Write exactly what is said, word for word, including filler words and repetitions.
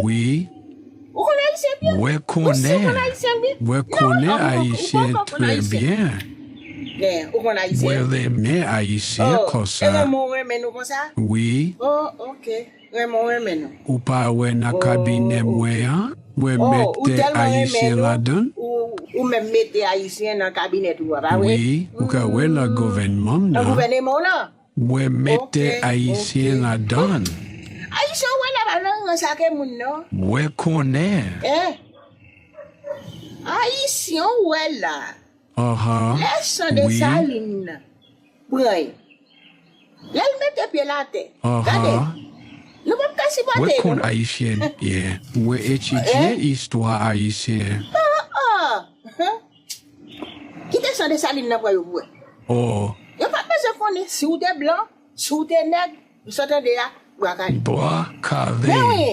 Wi. Ou konn ayisyen byen? Mwen konnen. Ou si konn ayisyen byen? Mwen konnen ayisyen trè byen. Gen, ou konn ayisyen? Mwen renmen ayisyen konsa. Oh, e renmen w renmen nou konsa? Wi. Oh, ok. Renmen w renmen nou. Ou pa wè nan kabinè mwen an? Mwen mete ayisyen ladan l. Ou, ou menm mete ayisyen nan kabinè tou a, pa vre? Wi, ou ka wè nan gouvènman m nan. Nan gouvènman w nan? Mwen mete ayisyen ladan l. Ayisyen w wè la pa nan rans ak moun non. Mwen konnen. Eh? Ayisyen w wè la. Aha. Lè san Desalin nan pran yo. Lè l mete pye l atè. Aha. Gade. Nou p ap ka sipòte yo non. Mwen konn ayisyen, yeah. Mwen etidye istwa ayisyen. Ah, ah. Kite san Desalin nan pran yo pou wè. Oh. Yo pa bezwen konnen si w te blan, si w te nèg, ou sa tande a, bwa kale. Bwa kale. Men wi.